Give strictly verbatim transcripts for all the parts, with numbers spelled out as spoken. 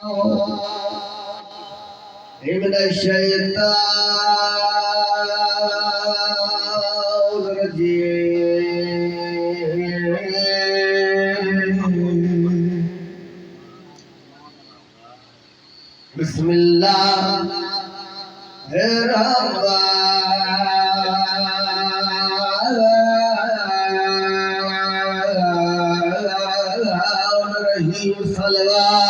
من الشیطان الرجیم۔ بسم اللہ الرحمن الرحیم۔ صلوات۔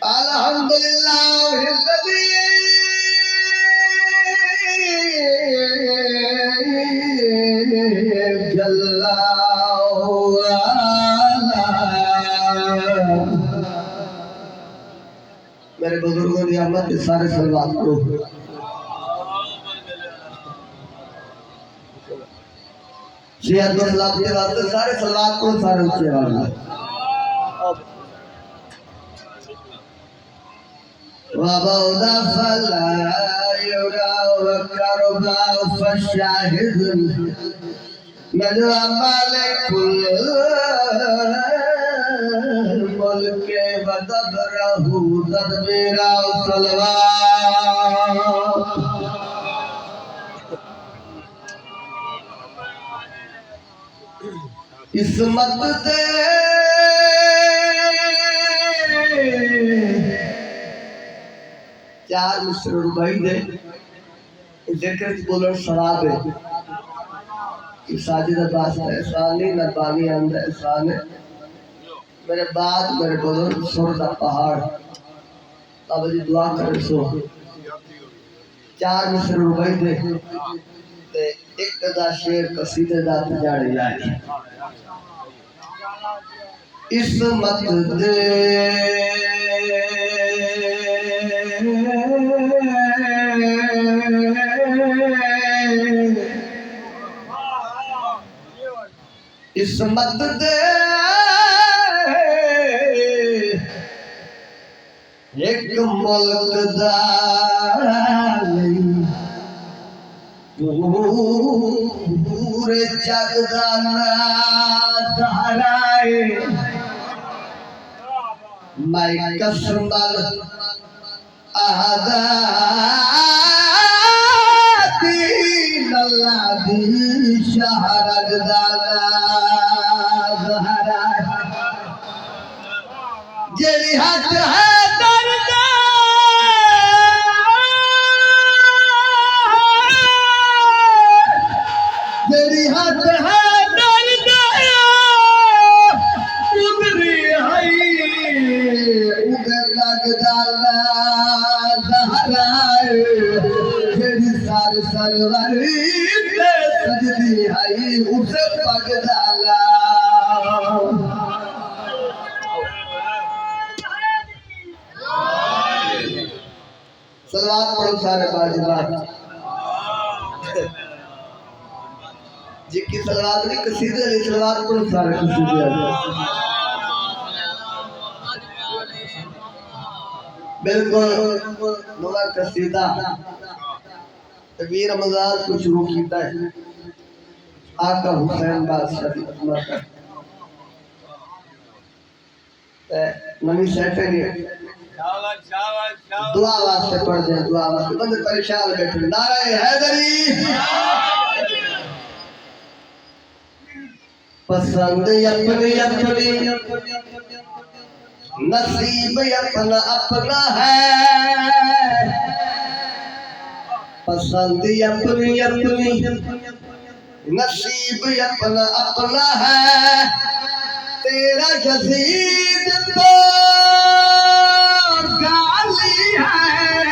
الحمد للہ الذی جل وعلا۔ میرے بزرگوں دی آمد تے سارے صلوات پڑھو۔ صحت و سلامتی واسطے سارے صلوات پڑھو، سارے اچے آواز نال۔ وبعد فلا يرى وقربا فشاهد من مالك الملك ودبره تدبيرا۔ صلوات۔ عصمت دے چار مصرع رباعی دے ذکر وچ ٻولݨ ثواب ہے۔ اے ساجد عباس دا احسان نہیں، نہ بانی آن دا احسان ہے۔ میرے بعد میرے بزرگ سر دا پہاڑ، بابا جی دعا کرے سو۔ چار مصرع رباعی دے تے ہک ادا شعر قصیدے دا تے جاڑے لائی۔ عصمت دے عصمت دے ہک ملک دا نہیں، پورے جگ دا ناں سہارا ہے۔ میں قسم احد دین اللہ دی شہرگ دا ناں سہارا ہے۔ جیڑھی ہتھ ہے درد، جیڑھی ہتھ ہے درد، قدری ہئی، اودے لڳدا ناں سہارا ہے۔ جیڑھی سر سرور تے سجدی ہئی، اس پڳ دا ناں۔ صلوات پڑھو سارے باجماعت۔ جکی صلوات نہیں، قصیدے والی صلوات پڑھو سارے قصیدے والی۔ بالکل نواں قصیدہ تے ویر رمضان کوں شروع کیتا ہے۔ آقا حسین بادشاہ دی خدمت ہے۔ تے نویں سیٹنگ ہے۔ دعا واسطے پڑھ دیں، دعا واسطے۔ بندے پریشان بیٹھے۔ نعرہ حیدری۔ پسند اپنی اپنی، نصیب اپنا اپنا ہے۔ پسند اپنی اپنی، نصیب اپنا اپنا ہے۔ تیرا یزید تو گالی ہے،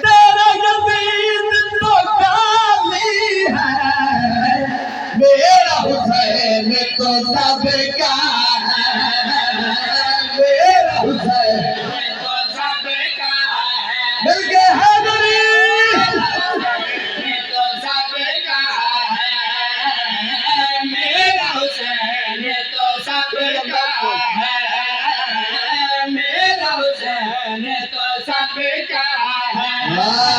تیرا یزید تو گالی ہے، میرا حسین تو سب کا ہے، میرا حسین تو سب کا ہے۔ مل کے حیدری۔ تو سب کا ہے، میرا حسین تو سب کا ہے، میرا حسین تو سب کا ہے۔ واہ۔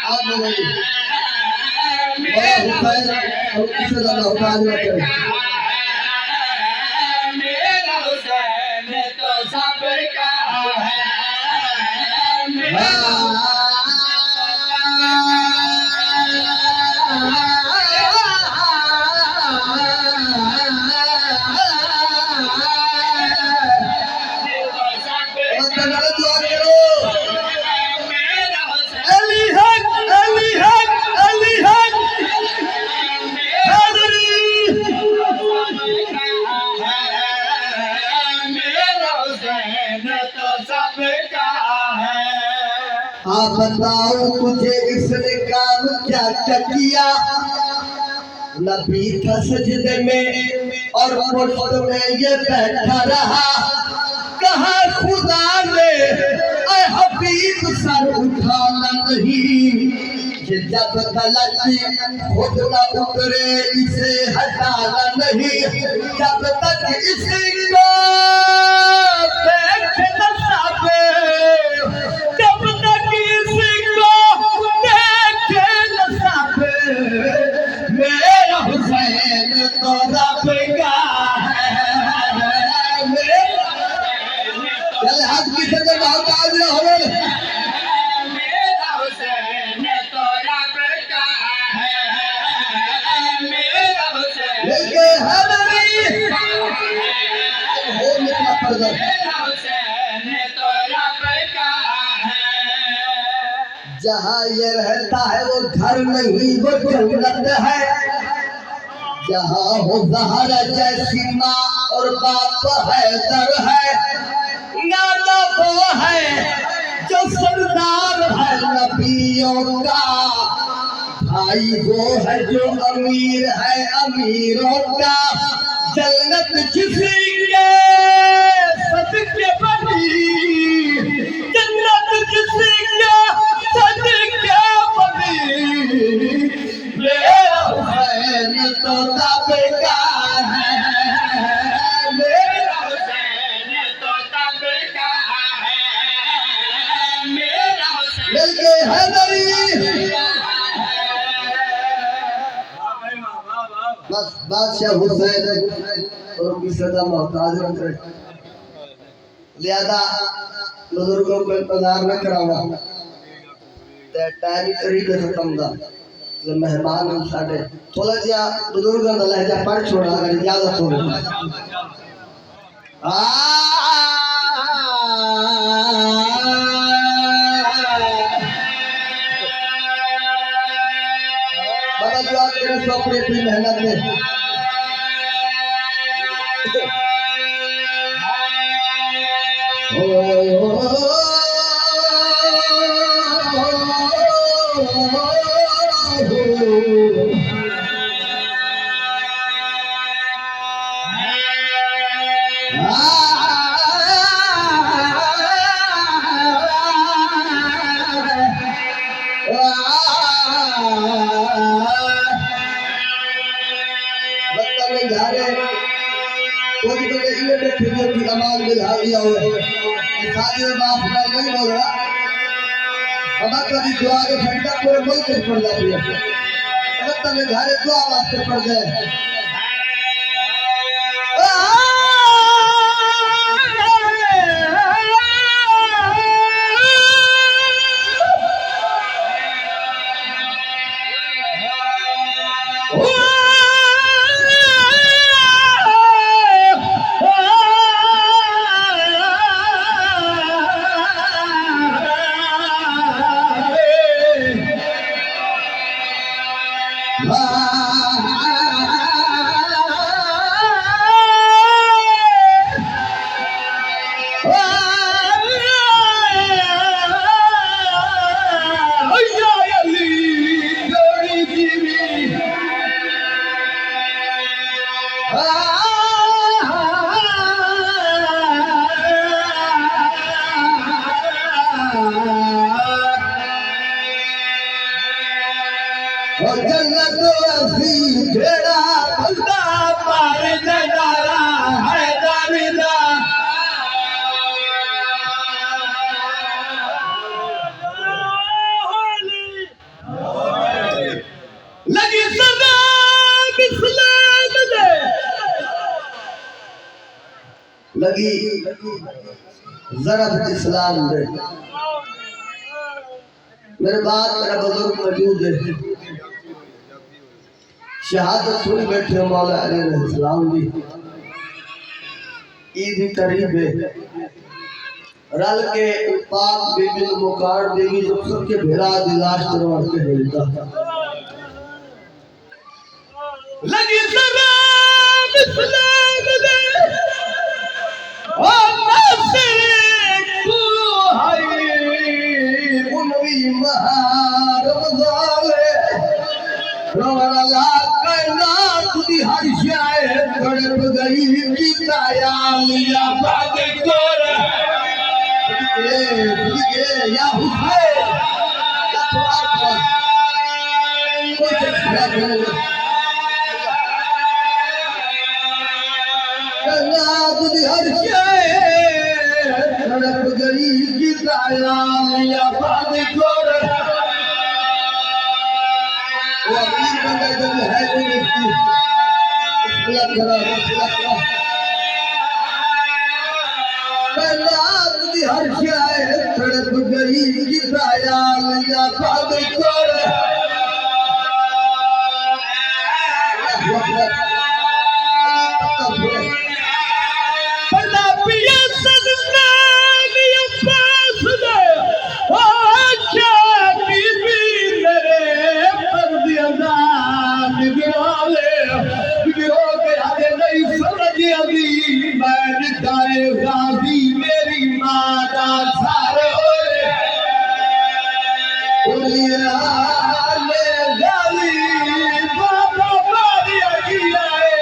اب بھائی، بڑا حسین، ہم کسی کا محتاج نہ کریں۔ علی حق، علی حق، علی حق۔ حیدری۔ میرا حسین تو سب کا ہے۔ آپ بتاؤ، تجھے اس نے کام کیا کیا کیا؟ نبی تھا سجدے میں اور پشت میں یہ بیٹھا رہا۔ کہا خدا نے، اے حبیب، سر اٹھانا نہیں، یہ جب تلک خود نہ اترے، اسے ہٹانا نہیں۔ جب تک اس کو دیکھ نہ سب، جب تک اس کو دیکھ نہ سب، میرا حسین تو رب کا ہے۔ میرا حسین تو، چل، ہاتھ کسی کے بہت آج نہ ہو۔ میرا حسین تو رب کا ہے، میرا حسین۔ مل کے حیدری۔ ہو نکلا پردہ۔ میرا حسین تو رب کا ہے۔ جہاں یہ رہتا ہے وہ گھر نہیں، وہ جنت ہے۔ جہاں ہو زہرا جیسی ماں اور باپ حیدر ہے، نانا وہ ہے جو سردار ہے نبیوں کا، بھائی وہ ہے جو امیر ہے امیروں کا۔ جنت جس کے صدقے بنی، جنت جس کے صدقے بنی، میرا حسین تو تب کا ہے، میرا حسین تو تب کا ہے، میرا حسین۔ مل کے حیدری۔ بس بادشاہ حسین اور کسی دا محتاج نہ کرے۔ لہذا بزرگوں کو انتظار نہ کراواں۔ تے ٹائم ہی قریب ہے ختم دا۔ تے مہمان ہن ساڈے۔ تھوڑا جہا بزرگاں دا لہجہ پڑھ چھوڑاں، اگر اجازت ہووے۔ آ، بابا دعا کرو سو اپنی اپنی محنت تے۔ وطن گھر کجھ بندے ایویں بیٹھے جو کہ امان دل حالی آؤ۔ سارے معاف نہ نہیں بولنا۔ اب آپ کبھی دعا کے سجدہ پورے ملک کے پڑھ جاتی ہے۔ وطن گھر دعا واسطے پڑھ جائے۔ او جنت وسی جیڑھا بندہ مار جنارا حیدر دا۔ لگی ضرب اسلام دے۔ میرے بعد میرا بزرگ موجود ہے، شہادت سنی بیٹھے مولا علی علیہ السلام دی۔ عید قریب ہے، رل کے پاک بی بی نوں مکان بی بی یوسف کے بھرا دی لاش تروڑ کے بھیجتا۔ لڳی سلام اسلام دے، او ناصر کوں ہئی انوی ماہ رمضان۔ روݨ لا کائنات دی ہر شے تڑپ ڳئی، کیتا یا علی آباد کور۔ صدقے، صدقے، یا حسین۔ کائنات دی ہر شے تڑپ ڳئی، کیتا یا علی آباد کور۔ او امیر بندہ جب ہے نہیں اس کی۔ بسم اللہ کرو، بسم اللہ کرو۔ کائنات دی ہر شے تڑپ ڳئی، کیتا یا علی آباد کور۔ پڑھدا پیا صدقے عباس دے، او آکھیا بی بی میرے پردیاں دا نگراں وے، نگرو تے آدھے نہیں سمجھ آندی، میں ݙٹھا ہے غازی میری ماں دا سر ہوئے۔ اڑیا لے غازی بابا ماریا ڳیا ہے۔